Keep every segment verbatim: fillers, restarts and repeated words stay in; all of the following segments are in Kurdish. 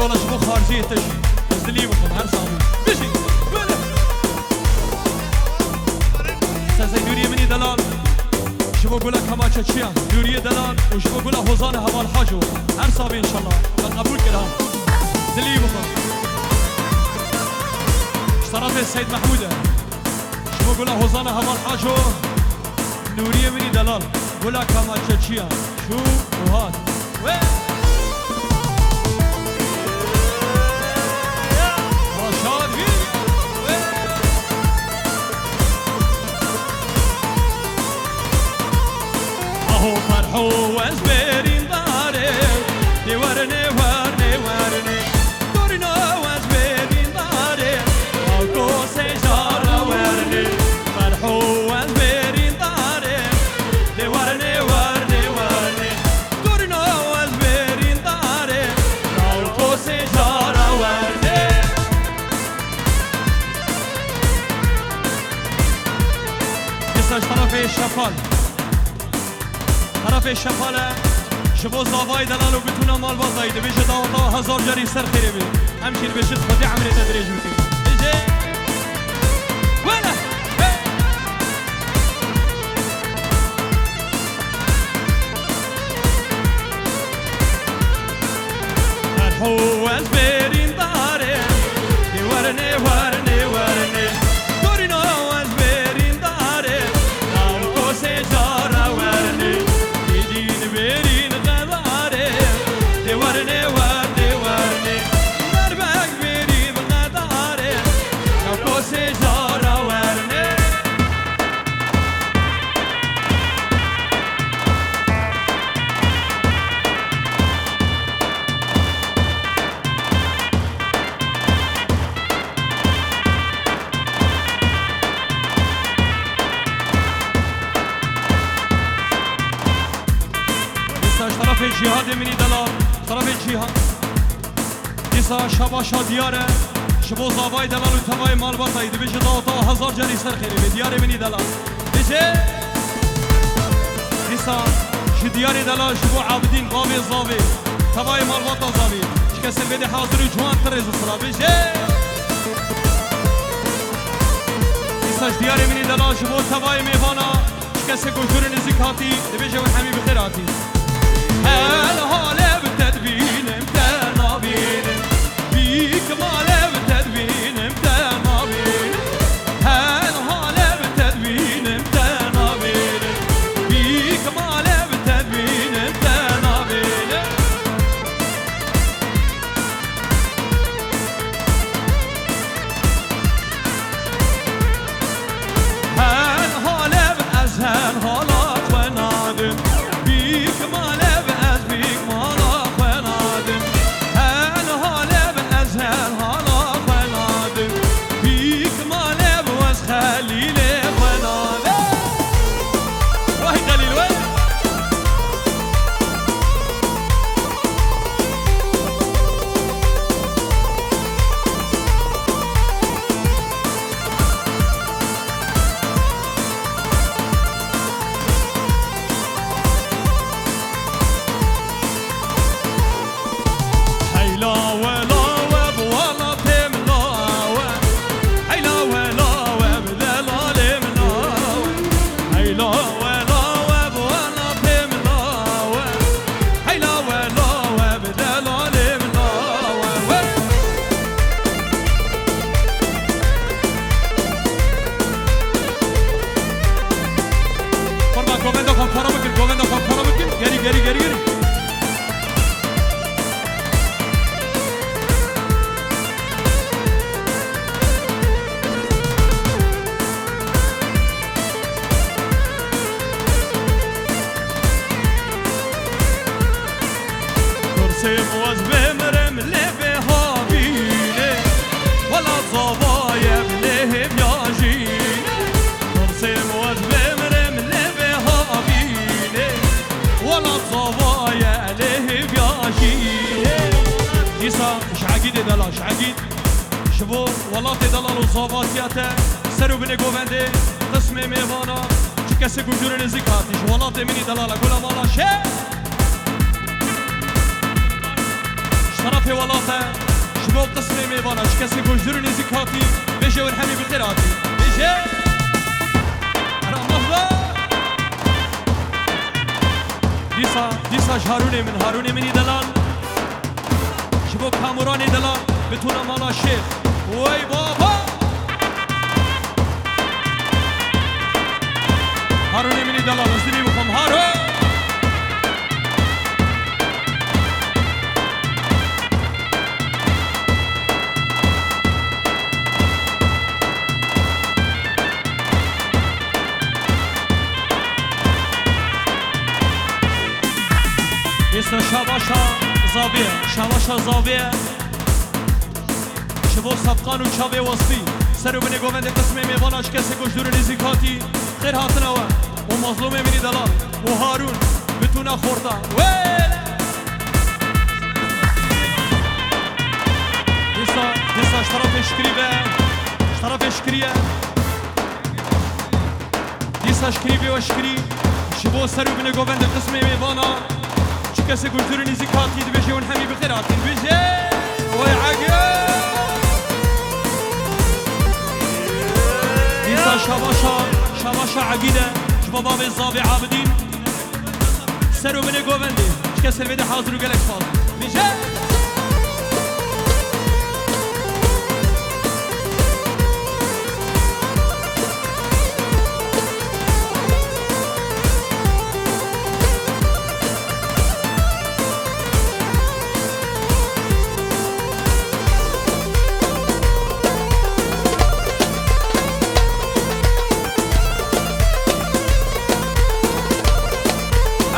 Wala ji bo xarziyê te jî. Ez dilî bixwim her sabî. Bijî. Böyle. Sezey Nûriyê min î delal. Ji bo gula Kemaçe Çiya. Nûriyê delal û ji bo gula Hozanê Heval Haco. Her sabî înşallah. Me qebûl kir ha. Dilî bixwim. Ji terefê Seyd Mehmûd e. Ji bo gula Hozanê Heval Haco. Nûriyê min î delal. Gula Kemaçe Çiya. Çû û hat. Wê! Reşad Vî! Wê! Aho Ferho ez berîndarê, dê wernê, wernê, wernê. Dorîno ez berîndarê, Hawko sejara wernê. Ferho ez berîndarê, dê wernê, wernê, wernê. Dorîno ez berîndarê, Hawko sejara wernê. Dîsa ji terefê Şefal. Terefê Şefal e, ji bo zavayê delal û bitûna malbatayî dibêje dawa tawa hezar carî ser xêrê bê. Em jî dibêjin Xwedê emrê te dirêj bike. Bêje. Wele. Hey. Ferho ez berîndarê, dê wernê, wernê, wernê. Dorîno ez berîndarê, Hawko sejara wernê. Dîdîn berîn xedarê, dê wernê, wernê, wernê. Merbek berîn xedarê, Hawko sejara wernê. Dîsa ji terefê Cîhadê min î delal, ji terefê Cîha-, Dîsa Şabaşa Diyar e, ji bo zavayê delal û tevayê malbatayî dibêje dawa tawa hezar carî ser xêrê bê, Diyarê min î delal. Bêje. Dîsa ji Diyarê delal ji bo Abidîn, bavê zavê, tevayê malbata zavê, ji kesê vêdê hazir û ciwan ti rêz û silav bêje. Dîsa ji Diyarê min î delal ji bo tevayê mêvana, ji kesê ku jûrê nêzîk hatî, dibêje we hemî bi xêr hatî. Her hale bi te dibînim, te nabînim. Bîk male bi te dibînim, te nabînim. Her hale bi te dibînim, te nabînim. Bîk male bi te dibînim, te nabînim. Hen halev ez hen hala xwe nadim. Bîk malev ez bîk mala xwe nadim. Hen halev ez hen hala xwe nadim. Bîk malev ez Xelîlê xwe nadim. Wahî Xelîl, wahî. Heyla wela we bi welatê min lawe. Heyla wela we bi delalê min lawe. Heyla wela we bi welatê min lawe. Heyla wela we bi delalê min lawe. We. Qurban, govenda xwe para bikin, govenda xwe para bikin. Gerî, gerî, gerî, gerî. Pirsêm wez bê mirim lê bê havînê. Welat zava ye bi lê hêviya jînê. Pirsêm wez bê mirim lê bê havînê. Welat zava ye lê hêviya jînê. Dîsa ji Egîdê delal, ji Egîd. Ji bo welatê delal û zavatiya te, ser û binê govendê, qismê mêvana, çi kesê ku jûrê nêzîk hatî, ji welatê min î delal e, gula mala şe. Ji teref Welate, ji bo qismê mêvana, ji kesê ku ji dûr û nêzîk hatî, bêje win hemî bi xêr hatî. Bêje! Ramazan! Dîsa, dîsa ji Harûnê min, Harûnê min î delal. Ji bo Kamuranê delal, bi tûna mala Şêx. Wey baba! Harûnê min î delal, ez dilî bixwim, Harûn! Êsta şabaşa zavê, şabaşa zavê. Ji bo Sefqan û çavê wespî, ser û binê govendê qismê mêvana ji kesê ku ji dûr û nêzîk hatî, xêr hatine we. Û Mazlûmê min î delal, û Harûn, bi tûna xorta. Wêle! Dîsa, dîsa ji terefê şikirî ve, ji terefê şikirî ye. Dîsa şikirî vê we şikirî, ji bo ser û binê govendê qismê mêvana, çi kesê ku ji dûr û nêzîk hatî, dibêje hûn hemî bi xêr hatîn. Bêje, wey Egîd! Dîsa şabaşa, şabaşa Egîd e, ji bo bavê zavê Abidîn. Ser û binê govendê, ji kesê vê de hazir û gelek spas. Bêje!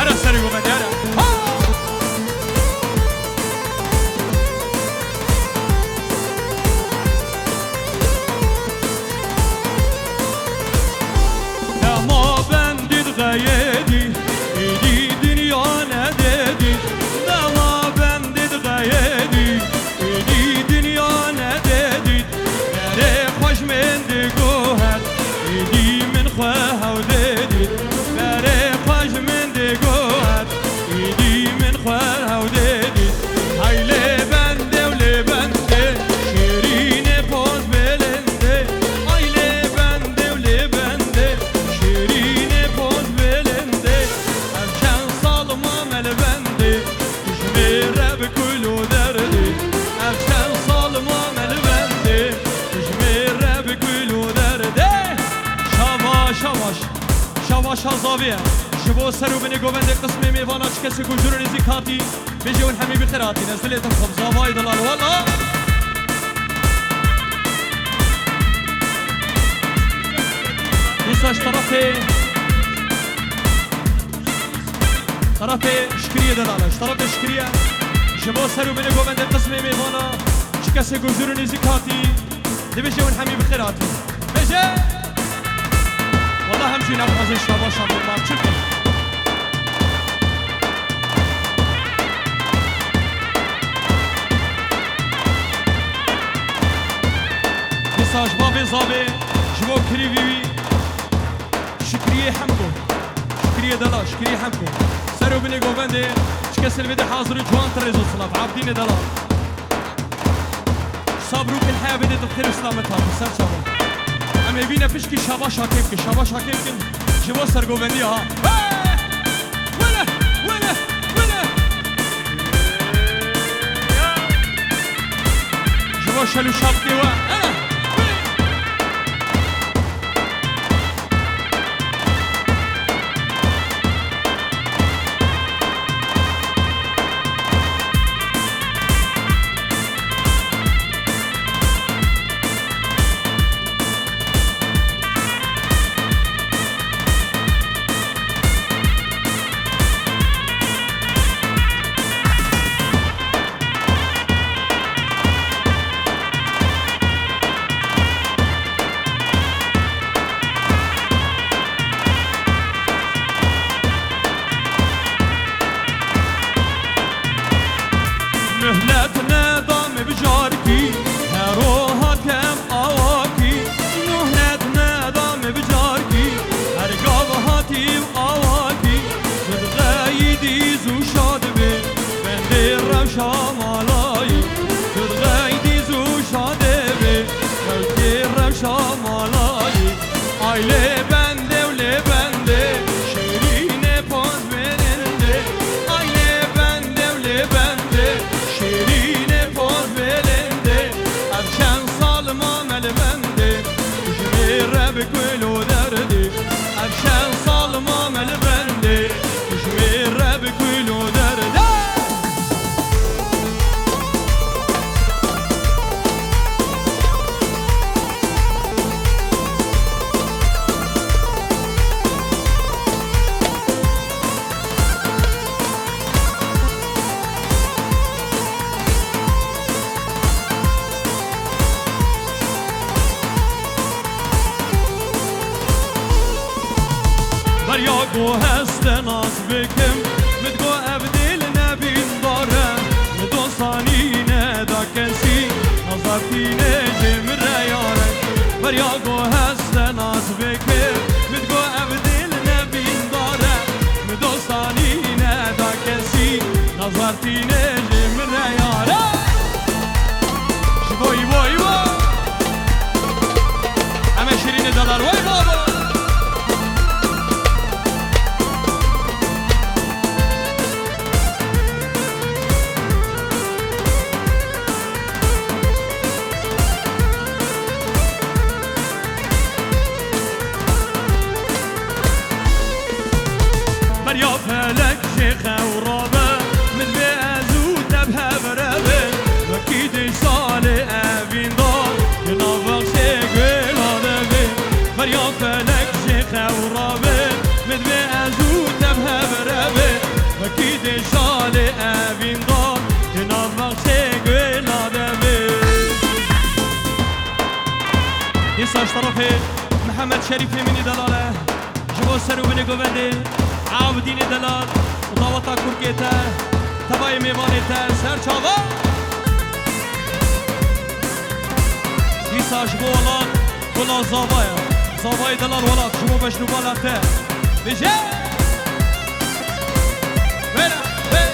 Here serê govendê, here. Ha! Dema bendî diqeyedî, îdî dinya nededî. Dema bendî diqeyedî, îdî dinya nededî. Berê xwe ji min digohet, îdî min xwe hewdê dît. Berê xwe ji min digohet, îdî min xwe hewdê dît. Hay lê bendê û lê bendê, şêrînê poz bilindê. Ay lê bendê û lê bendê, şêrînê poz bilindê. Ev çend sal mame li bendê, tu ji mêr re bi kul û derdê. Ev çend sal mame li bendê, tu ji mêr re bi kul û derdê. Şabaş, şabaş. Şabaşa zavê ye. Ji bo ser û binê govendê qismê mêvana çi kesê ku ji dûr û nêzîk hatî, bêje hûn hemî bi xêr hatîn. Ez dilê te dixwim, zavayê delal, wela. Dîsa ji terefê, terefê şikiriyê delal e. Ji terefê şikiriyê, ji bo ser û binê govendê qismê mêvana çi kesê ku ji dûr û nêzîk hatî, dibêje hûn hemî bi xêr hatîn. Bêje! Wela hemî jî naxwazin şabaşa min, ma çi bikin? Dîsa ji bavê zavê, ji bo kirîvî wî, şikriyê Hemko, şikriyê delal, şikriyê Hemko. Ser û binê govendê, çi kesê li vê de hazir û ciwan, ti rêz û silav, Abdînê delal. Sabrûkên heya bidê tu xêr û selamet hatin, ser çavan. Em ê bîne pişkî şabaşa kê bikin, şabaşa kê bikin. Ji bo sergovendiya ha. Hey! Wele! Wele! Wele! Ji bo şel û şapkê we. Hele! Wele! Muhlet neda min bi carkî, hero hatem awakî. Muhlet neda min bi carkî, her gav hatî û awakî. Min xeyî dîz û şad bê, bendê rewşa malayî. Go heste nas bikim, min go ev dil nebîndar e, min dostanî neda kesî, nazartîne ji min re yare. Beriya go heste nas bikim, min go ev dil nebîndar e, min dostanî neda kesî, nazartîne ji min re yare. Ji bo î bo, î bo. Em ê şirînê delal, wey babo. Beriya felek jê xew rabe, min divê ez û te bi hev re bin. Wekî di salê evîn de, di nav bexçê guêla de bin. Beriya felek jê xew rabe, min divê ez û te bi hev re bin. Wekî di salê evîn de, di nav bexçê guêla de bin. Dîsa ji terefê Mihemed Şerîfê min î delal e. Ji bo ser û binê govendê Abidînê delal û daweta kurkê te, tevayê mêvanê te ser çava. Dîsa ji bo welat gula zava ye. Zavayê delal welat ji bo beşnûbala te. Bije! Wêra, wê!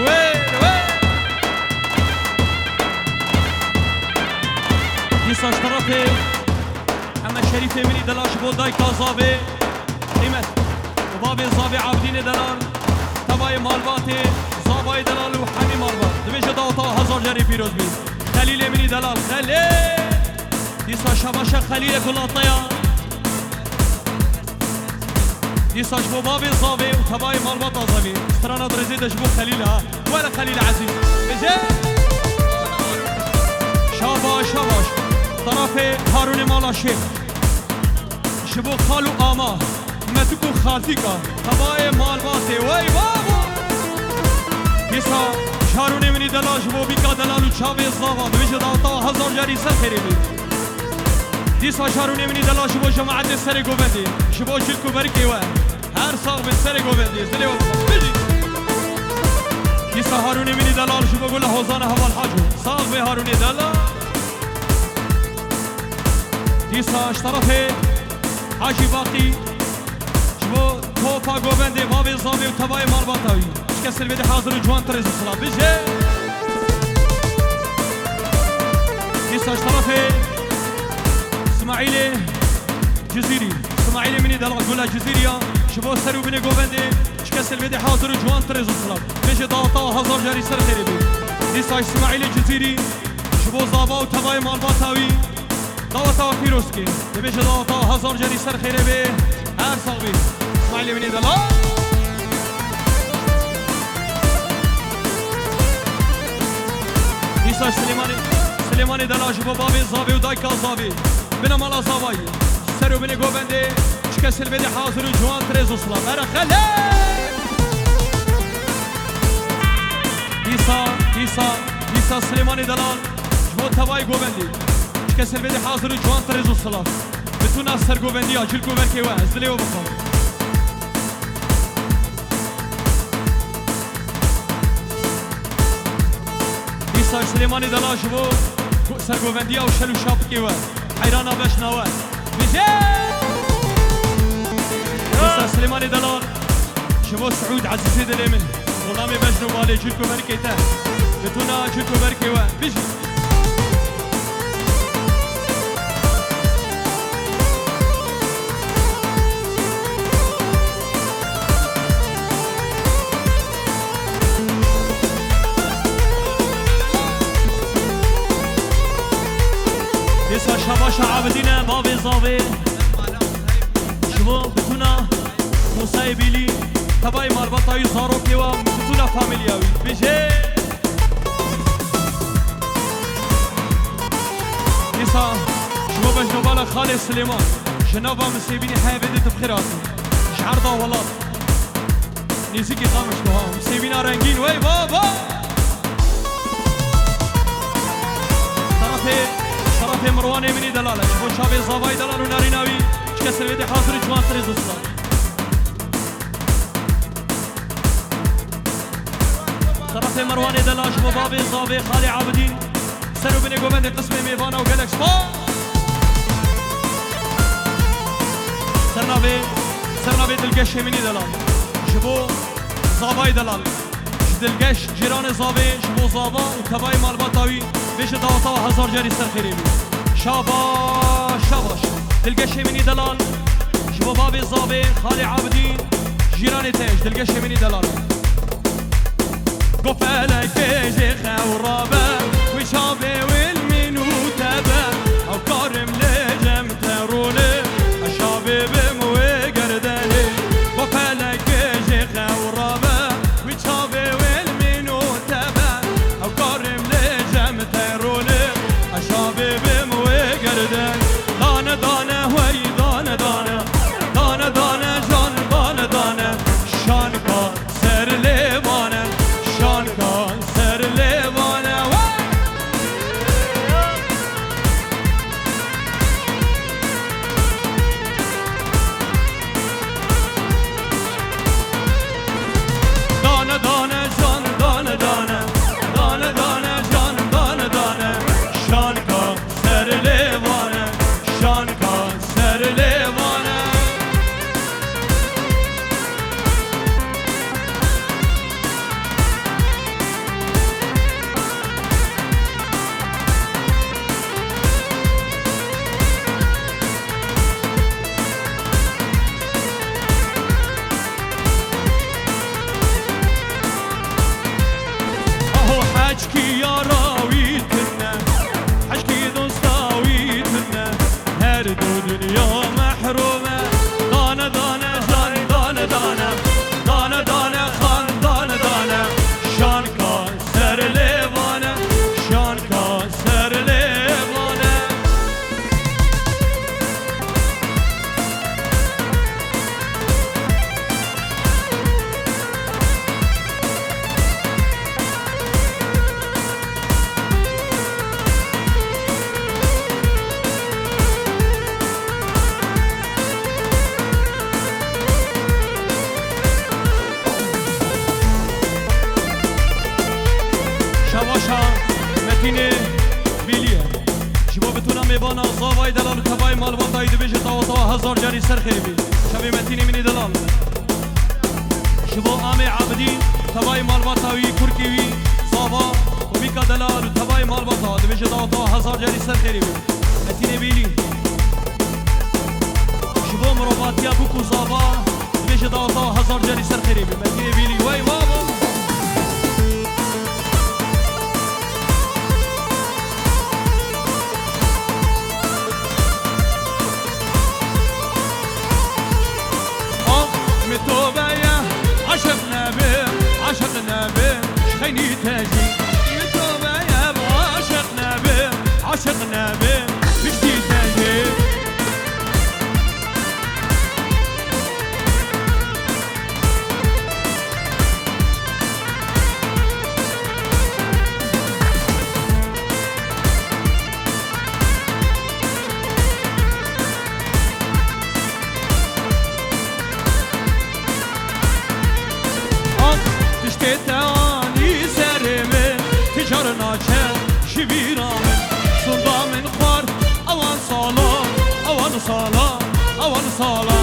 Wê, wê. Dîsa ji terefê Heme Şerîfê min î delal ji bo dayika zavê Qîmet û bavê zavê Abdînê delal, tevayê malbatê, zavayê delal û hemî malbat. Divê ji daweta hezar carî pîroz bî. Xelîlê min î delal, Xelîl. Dîsa şabaşa Xelîlê gulatnaya. Dîsa ji bo bavê zavê û tevayê malbata zavê. Strana dirêzê de ji bo Xelîl ha. Were Xelîl Ezîz. Bêje. Şabaş, şabaş. Tarafê Harûnê mala Şêx. Ji bo xal û ama, metik û xaltîka, tevayê malbatê, wey babo! Dîsa ji Harûnê min î delal ji bo bîka delal û çavê zava, divê ji daweta hezar carî ser xêrê bê. Dîsa ji Harûnê min î delal ji bo cemaetê serê govendê, ji bo cilk û berikê we. Her sax bin serê govendê, ez dilê we bixwim. Bijî. Dîsa Harûnê min î delal ji bo gula hozana heval Haco. Sax bê Harûnê delal. Dîsa ji terefê Hacî Baqî, ji bo topa govendê, bavê zavê û tevayê malbata wî. Çike silvê de hazir û ciwan tirêz û silav. Bije. Dîsa ji terefê Smaîlê Cizîrî. Smaîlê min î delal gula Cizîrî ya. Ji bo ser û binê govendê, çike silvê de hazir û ciwan tirêz û silav. Bije daweta hezar carî ser xêrê bê. Dîsa ji Smaîlê Cizîrî, ji bo zava û tevayê malbata wî. Daweta we pîroz ke. Dibêje daweta we hezar carî ser xêrê bê. Her sax bî. Smaîlê min î delal. Dîsa Silêmanê, Silêmanê delal ji bo bavê zavê û dayika zavê. Bina mala zavayî. Ser û binê govendê. Çike silvê de hazir û ciwan tirêz û silav. Here Xelê! Dîsa, dîsa, dîsa Silêmanê delal. Ji bo tevayê govendê. Çike silvê de hazir û ciwan tirêz û silav. Bitûna sergovendiya cilk û berkê we, ez dilê we bixwim. Dîsa Silêmanê delal ji bo sergovendiya û şel û şapikê we. Heyrana beşna we. Bije! Dîsa Silêmanê delal ji bo Siûd Ezîzê dilê min. Xulamê bejn û balê cilk û berkê te. Bitûna cilk û berkê we. Bijî. Dîsa şabaşa Abidîne, bavê zavê. Ji bo bitûna Musayê Bîlî, tevayê malbata wî, zarokê we, bitûna famîlya wî. Bije. Dîsa Ji bo bejnobala Xalê Silêman, ji nava Misêbînê heye bêdê tu bi xêr hatî. Ji erda welat. Nêzîkî Qamişlo ha. Misêbîna rengîn wey baba. Şerefê, şerefê Mirwanê min î delal e. Ji bo çavê zavayî delal û narîna wî, çi kes li vê dê hazir û ciwantirê dostan. Şerefê Merwanê delal ji bo bavê zavê Xalê Abidîn, ser û binê govendê qismê mêvana û gelek spas. Sernavê, sernavê Dilgeşê min î delal ji bo zavayê delal. Ji Dilgeş, cîranê zavê, ji bo zava û tevayê malbata wî bêje daweta we hezar carî ser xêrê bî. Şabaş, şabaş. Dilgeşê min î delal ji bo bavê zavê Xalê Abidîn, cîranê te ji Dilgeşê min î delal. Go felekê jê xew rabe, wî çavê wil mîn û tebe, ew karim lê cem te rûne, ez şavê bim wê gerdenê. Go felekê jê xew rabe, wî çavê wil mîn û tebe, ew karim lê cem te rûne, ez şavê bim wê gerden. Dane dane wey, dane dane, dane dane can, dane dane, şanka ser lêvane, şanka ser lêvane. Wey! Dane dane can, dane dane, dane dane can, dane dane, şanka ser lêvane, şanka ser lêvane. Aho heçkî yara wî tune, heçkî dosta wî tune, her du dinya mehrum e. Dane dane can, dane dane, dane dane xan, dane dane, şanka ser lêvane, şanka ser lêvane. Şevaşa Metînê Bîlî ye. Ji bo bitûna mêvana zavayê delal û tevayê malbata wî dibêje tawa tawa hezar carî ser xêrê bî. Şevê Metînê min î delal. Ji bo Amê Abidî, tevayê malbata wî, kurkê wî, zava û mîka delal û tevayê malbata dibêje tawa tawa hezar carî ser xêrê bî. Metînê Bîlî. Ji bo mirovatiya bûk û zava, dibêje dawa tawa hezar carî ser xêrê bî. Metînê Bîlî, wey baba. Ah, min tobe ye, aşiq nebim, aşiq nebim, ji xeynî te jî. Min tobe ye, aşiq nebim, aşiq nebim, piştî te jî. Ah, tiştê te anî serê min, ti car naçe ji bîra min. Sunda min xwar ewan sala, ewan sala, ewan sala.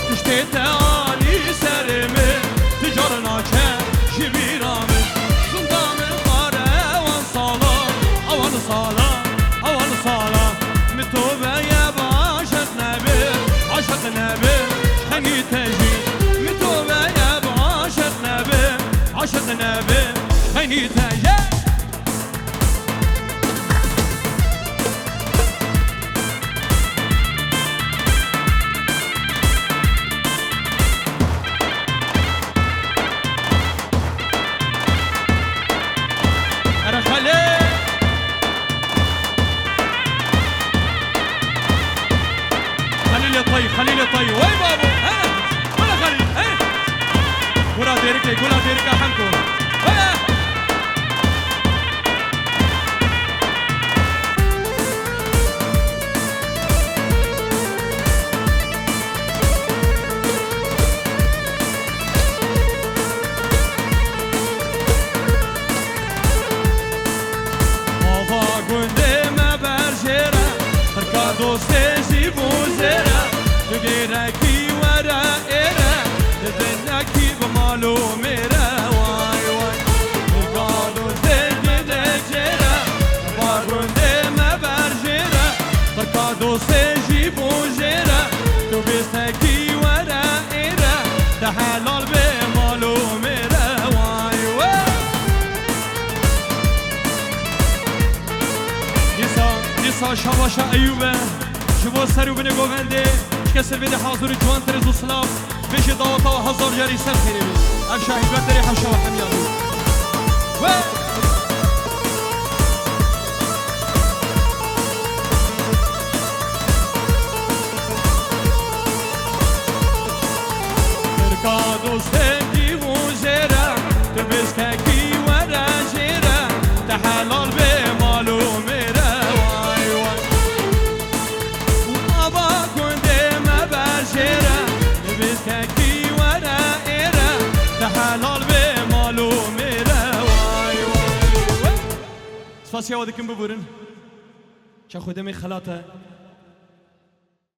Tiştê te anî serê min, ti car naçe ji bîra min. Sunda min xwar ewan sala, ewan sala, ewan sala. Min tobe ye bi aşiq nebim, aşiq nebim, ji xeynî te jî. Min tobe ye bi aşiq nebim, aşiq nebim, ji xeynî te jî. Ere Xelê! Gula Dêrikê, gula Dêrika Hemko. Wele! Ava gundê me ber jêre, qirka dostê jî bû jêre. Tu gêrekî were êre, di binekî bi mal û mêre. Way way. Qirka dostê gundê jêre, ava gundê me ber jêre, qirka dostê jî bû jêre. Tu bêstekî were êre, te helal bê mal û mêre. Way way. Dîsa, dîsa şabaşa Eyûb e. Ji bo ser û binê govendê, çike ser vê de hazir û ciwantir û silav. Bêje daweta we hezar carî ser xêrê bê. Ev şahî berderê hewşa we hemiya bû. We! Qirka dostekî û jêre, tu bêskekî were jêre, te helal bê mal û mêre. Way way. Û ava gundê me ber jêre, tu bêskekî were êre, te helal bê mal û mêre. Way way. Spasiya we dikim, biburin. Çaxo demê xelat e.